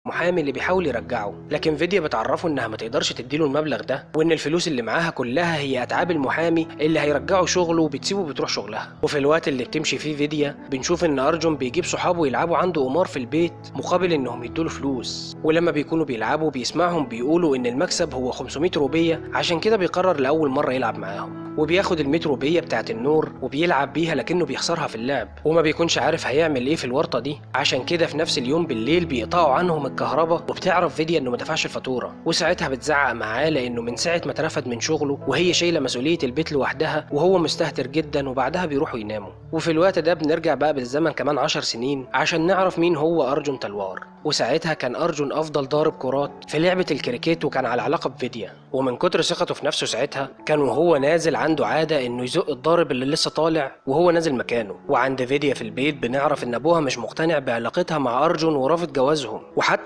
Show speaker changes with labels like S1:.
S1: المحامي اللي بيحاول يرجعه، لكن فيديا بتعرفه انها ما تقدرش تديله المبلغ ده، وان الفلوس اللي معاها كلها هي اتعاب المحامي اللي هيرجعه شغله، وبتسيبه بتروح شغلها. وفي الوقت اللي بتمشي فيه فيديا بنشوف ان ارجون بيجيب صحابه يلعبوا عنده قمار في البيت مقابل انهم يدوله فلوس، ولما بيكونوا بيلعبوا بيسمعهم بيقولوا ان المكسب هو 500 روبية، عشان كده بيقرر لاول مرة يلعب معاهم، وبياخد ال 100 روبية بتاعت النور وبيلعب بيها، لكنه بيخسرها في اللعب وما بيكونش عارف هيعمل ايه في الورطة دي. عشان كده في نفس اليوم بالليل بيقطعوا عنهم الكهرباء، وبتعرف فيديا انه ما دفعش الفاتورة، وساعتها بتزعق معاه لانه من ساعة ما اترفد من شغله وهي شايلة مسؤولية البيت لوحدها وهو مستهتر جدا، وبعدها بيروحوا يناموا. وفي الوقت ده بنرجع بقى بالزمن كمان 10 سنين عشان نعرف مين هو أرجون تلوار. وساعتها كان أرجون أفضل ضارب كرات في لعبة الكريكيت، وكان على علاقة بفيديا، ومن كتر ثقته في نفسه ساعتها كان وهو نازل عنده عادة انه يزق الضارب اللي لسه طالع وهو نازل مكانه. وعند فيديا في البيت بنعرف ان ابوها مش مقتنع بعلاقتها مع ارجون ورافض جوازهم، وحتى